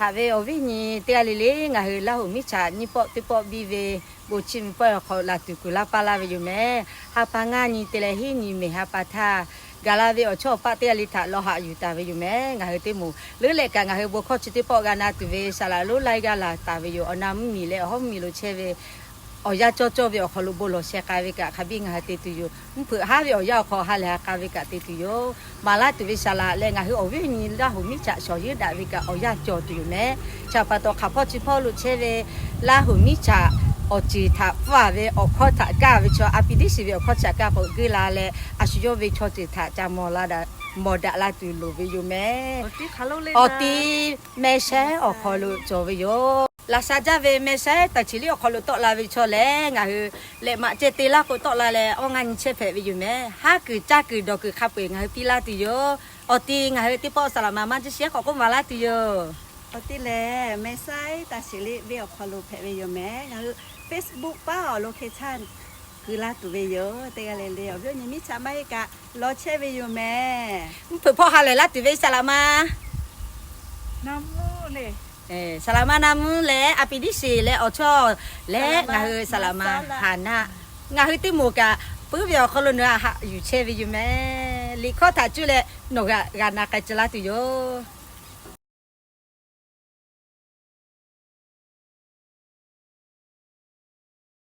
Haꞈ ve awˬ viˉ nyi teˇ g'aˇ le le, ngaˬ hui Laˇ huˍ miˉ chaꞈ nyiˇ pawˆ teˇ pawˆ biˇ ve bon chiˇ mvuh pawehˇ awˬ hk'aw lo laˬ tuˬ kuiˬ laˇ paˇ laˇ ve yoˬ mehˍ. Ha pa ngaˇ nyi te leh hiˉ nyi mehˍ ha pa htaˇ, gaˬ la ve awˬ chawˇ awˬ paˆ teˇ g'aˇ le htaꞈ law haꞈ yuˬ taˍ ve yoˬ mehˍ. Ngaˬ hui teˇ moˍ leuˉ leh kaꞈ ngaˬ hui bon hkawˇ chi teˇ pawˆ g'a na tuˬ ve saˍ laꞈ lonˉ laiˉ g'aˇ laˬ taˍ ve yoˬ. Awˬ na mvuhˇ miˬ leh awˬ hawˉ mvuhˇ miˬ lo chehˇ ve awˬ yanˇ cawˇ cawˇ ve awˬ hk'aw lo bon lawˬ sheh k'ai ve kaꞈ hk'a biˇ ngaˬ hui te tuˬ yoˬ. Mvuhˇ hpeuꞈ haˉ ve awˬ yanˇ awˬ hk'aw ha lehˬ ha k'ai ve kaꞈ te tuˬ yoˬ. Maˍ laˇ tuˬ ve saˍ laꞈ leh ngaˬ hui awˬ viˉ awˬ nyi Laˇ huˍ miˉ chaꞈ shawˍ yeunˇ daꞈ ve kaꞈ awˬ yanˇ cawˬ tuˬ yoˬ mehˍ. Chi pa taw hk'aˬ hpawˇ chi hpawˇ lo chehˇ ve Laˇ huˍ miˉ chaꞈ awˬ ceuˬ htaꞈ pfuhˇ ve awˬ hkawˇ htaꞈ kaˇ ve chaw, a pi diˉ shiˍ ve awˬ hkawˇ chi htaꞈ kaˇ k'o geuˆ la leh, a shu yawˇ ve chaw ceuˬ htaꞈ ca mawˬ daꞈ la tuˬ loˍ ve yoˬ mehˍ. Awˬ ti meh shaiˉ awˬ hk'aw lo cawˬ ve yoˬ. Laꞈ sha jaˇ ve meh shaiˉ taˍ cheˬ liˇ awˬ hk'aw lo tawˆ la ve chaw lehˬ, ngaˬ hui lehꞈ maꞈ ceh te laˇ k'o tawˆ la leh awˇ ngaˇ nyi chehˇ hpehꞈ ve yoˬ mehˍ. Haˉ kuiˬ caˇ kuiˬ dawˬ kuiˬ hk'a peu-eˬ ngaˬ hui piˇ laˇ tuˬ yoˬ. Awˬ ti ngaˬ hui teˇ pawˆ saˍ laꞈ ma maˇ jiˇ shiˍ k'awꞈ k'oˆ maˍ laˇ tuˬ yoˬ. Awˬ ti lehˬ meh shaiˉ taˍ cheˬ liˇ venˇ awˬ hk'aw lo hpehꞈ ve yoˬ mehˍ. Ngaˬ hui Facebook paˉ awˬ lo hk'e caˇ kuiˬ laˇ tuˬ ve yoˬ. Teˇ g'aˇ le le awˬ viˉ awˬ nyi miˉ chaꞈ maˇ heˆ kaꞈ lawˬ chehˇ ve yoˬ mehˍ. Mvuhˇ hpeuꞈ hpawˇ ha lehˬ laˇ tuˬ ve saˍ laꞈ ma saˍ laꞈ ma na mvuhˇ leh a pi diˉ shiˍ leh awˬ chawˇ leh ngaˬ hui saˍ laꞈ ma haˍ naˆ, ngaˬ hui teˇ moˍ kaꞈ puiˉ ve awˬ hk'aw lo nawˬ haꞈ yuˬ chehˇ ve yoˬ mehˍ. Liꞈ hkawˇ htaꞈ cuˇ leh nawˬ g'a na k'ai tcuh laˇ tuˬ yoˬ.